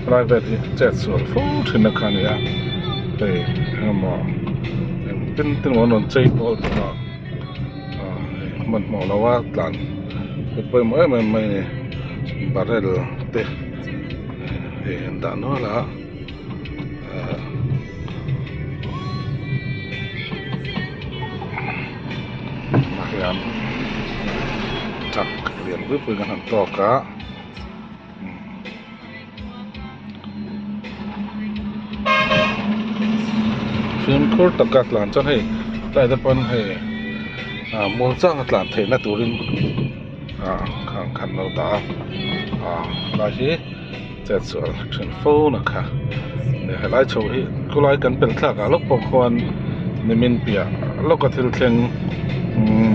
Helai vel hi chet sual fo thin a kha a ni a hei engemaw engtin tin emaw an rawn chei bawl tawh a ah hei hmanhmawh lo a tlan hi pawimawh em em mai a ni barrel te hei an dah nual a ah tah hian truck lian pui pui kan han tawk a. Fimkhur taka tlan chuan hei tlai te pawn hei ah muang chang a tlan theih na turin ah khang khan lo dah a ah helai hi chet sual then fo na kha helai chho hi khawlai kan pelh thlak ah lawk pawh khuan nimin piah lawka thil thleng umm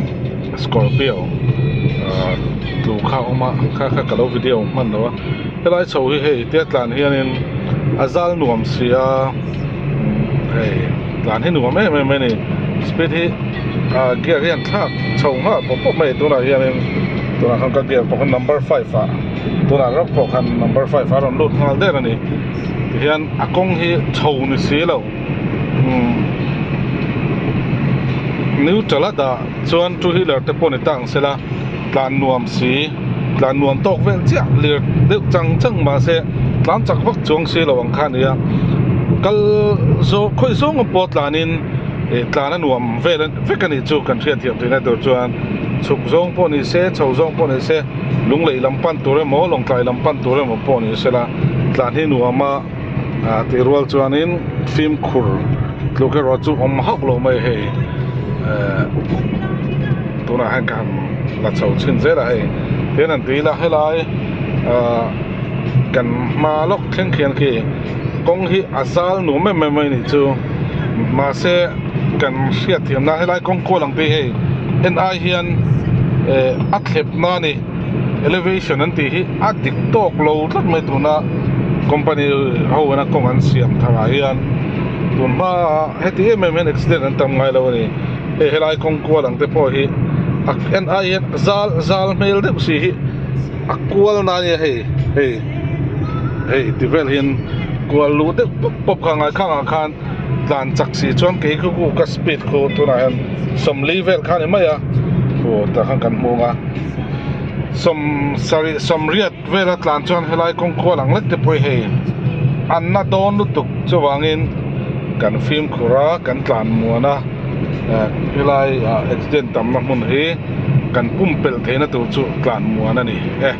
scorpio ah tlu kha a awm a kha kha ka lo video hman lo a helai chho hi hei tia tlan hianin a zal nuam si a hei tlan hi nuam em em mai a ni speed hi ah gear hi an thlak chho nghal pawp pawp mai a tunah hianin tunah khan ka gear pawh kha number five ah tunah rawk pawh khan number five ah a rawn lut nghal der a ni tihian a kawng hi chho ni si lo. Neutral a dah chuan two wheeler te pawh ni ta ang sela tlan nuam si tlan nuam tawk vel chiah lir deuh chang chang mahse tlan chak vak chuang si lo ang kha a ni a kal zawh khawi zawng a pawh tlanin ih tlan a nuam vel vek a nih chu kan hriat thiam theihna tur chuan chhuk zawng pawh ni se chho zawng pawh ni se lunglei lam pan tur emaw lawngtlai lam pan tur emaw pawh ni sela tlan hi nuam a. Ah tih rual chuanin fimkhur tluk erawh chu awm hauh lo mai hei eh tunah hian ka han la chho chhin zel a hei tihian han ti ila helai ah kan hma lawk thleng khian khi kawng hi a zal nuam em em mai a nih chu mahse kan hriat thiam nan helai kawng kual ang te hi hei en ai hian eh a thlep na a ni. Elevation an tih hi a dik tawk lo tlat mai tuna company ho ina kawng an siam thar ah hian tun hma heti em em hian accident an tam ngai lo a ni hei helai kawng kual ang te pawh hi a en ai hian zal zal hmel deuh si hi a kual na ania hei hei hei ti vel hian kual luh deuh pawp pawp kha ngai khang ah khan tlan chak si chuan kei khu khu ka speed khu tunah hian 40 vel kha a ni mai a aw tah khan kan hmu ang a. Sawm sarih sawmriat vela tlan chuan helai kawng kual ang lek te pawh hi hei an na dawn lutuk chuvangin kan fimkhur a kan tlan muan a eh helai ah accident tamna hmun hi kan pumpelh theihna tur chu tlan muan a ni e.